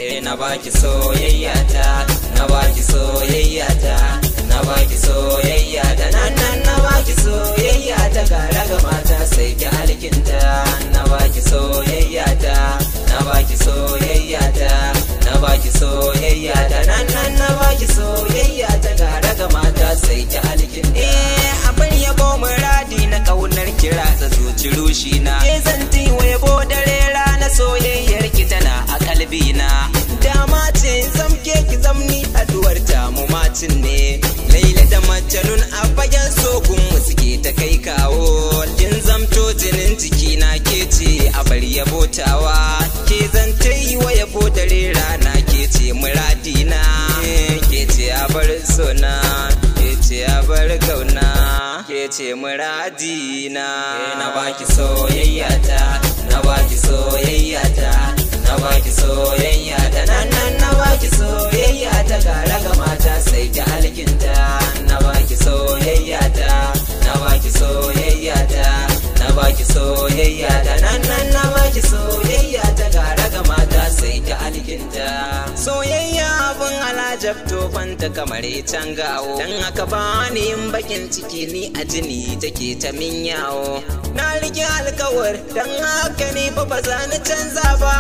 Na baki soyayya ta, na baki soyayya ta, na baki soyayya ta, na na na baki soyayya ta, gara ga mata sai ki alkinta. Na baki soyayya ta, na baki soyayya ta, na baki soyayya ta, na na na baki soyayya ta, gara ga mata sai ki alkinta. Eh, abin yabo muradi na kaunar kira ta zuci rushi na. Ke zanti yabo dare rana soyayyar ki tana a kalbi na. Dama ce zamke ki zamni haduwar ta mu macin ne. Laila da Majnun a fagen sogun mu suke ta kai kawo. Kin zamto jinin jiki na ke ce a bar yabo tawa. Ke zan yi wa yabo dare rana ke ce muradina. Ke ce a bar sona, ke ce a bar kauna, ke ce muradina. Na baki soyayya ta, na baki soyayya ta, na baki soyayya ta, na na na baki soyayya ta, gara ga mata sai ki alkinta. Na baki soyayya ta, na baki soyayya ta, na baki soyayya ta, na na na baki soyayya ta, gara ga mata sai ki alkinta. Soyayya abun alajab tofanta kamar can gawo, dan haka bani yin bakin ciki ni a jini take ta min yawo. Na rike alkawar dan haka ni fa ba za na canza ba,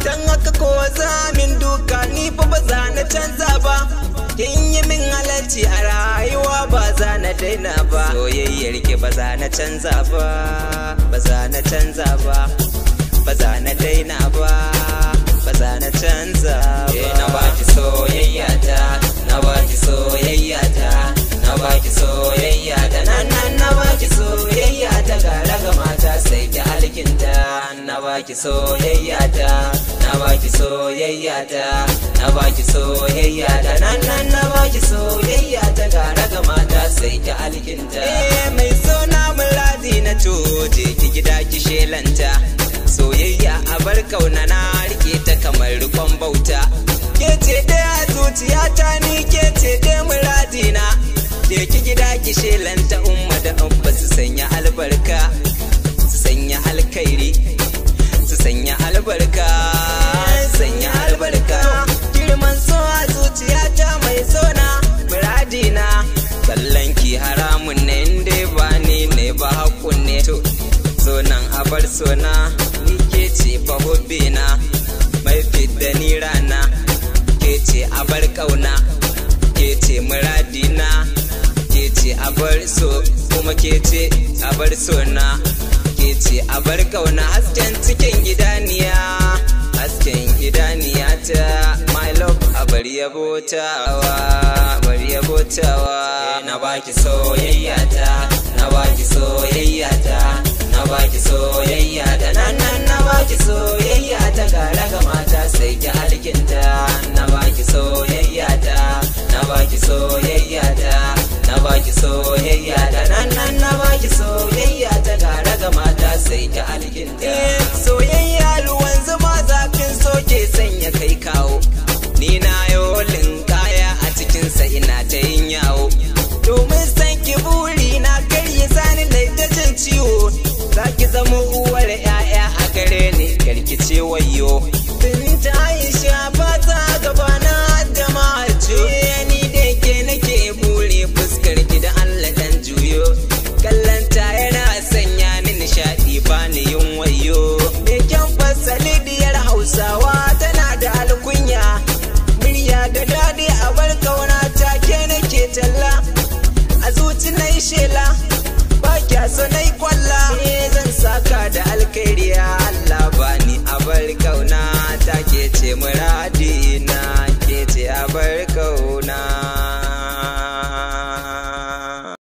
dan haka ko za min duka ni fa ba za na canza ba. Kin yi min halarci a rayuwa ba za na daina ba, soyayyar ki ba za na canza ba, ba za na canza ba, ba za na daina ba, ba za na canza ba. Na baki soyayya ta, na baki soyayya ta, na baki soyayya ta, na na na baki soyayya ta, gara ga mata sai ki alkinta. Na baki soyayya ta, na baki soyayya ta, na baki soyayya ta, na na na baki soyayya ta, gara ga mata sai ki alkinta. Mai sona muradi na coje ki gida ki shelanta. Soyayya a bar kauna na rike ta kamar rikon bauta. Ke ce ɗaya zuciyata ni ke ce ɗaya muradina. Je ki gida ki shelanta umma da abba su sanya albarka, su sanya alkhairi, su sanya albarka, sanya albarka. Girman so a zuciyata mai sona muradina. Kallon ki haramun ne inda ba ni ne ba hakun ne to. So nan a bar sona ni ke ce fa hobbina, mai fidda ni rana, ke ce a bar kauna, ke ce muradina, ke ce a bar so kuma ke ce a bar sona, ke ce a bar kauna. Hasken cikin gidaniya, hasken idaniya ta, my love a bar yabo tawa, bar yabo tawa. Na baki soyayya ta, na baki soyayya ta, na baki soyayya ta, na na na baki soyayya ta, gara ga mata sai ki alkinta. Na baki soyayya ta, na baki soyayya ta, na baki soyayya ta, na na na baki soyayya ta, gara ga mata sai ki alkinta. Soyayya ruwan zuma zafin soke sanya kai kawo, ni na yo kaya a cikinsa ina ta yin yawo. Domin san ki buri na karye sani na ta jin ciwo, za ki zama uwar 'ya'ya a gare ni karkice wayo. Binta Aisha fata gaba na da mace, ni da ke nake buri fuskar ki da Allah dan juyo. Kallanta yana sanya ni nishadi ba ni yin wayo. Me kyan fasali diyar Hausawa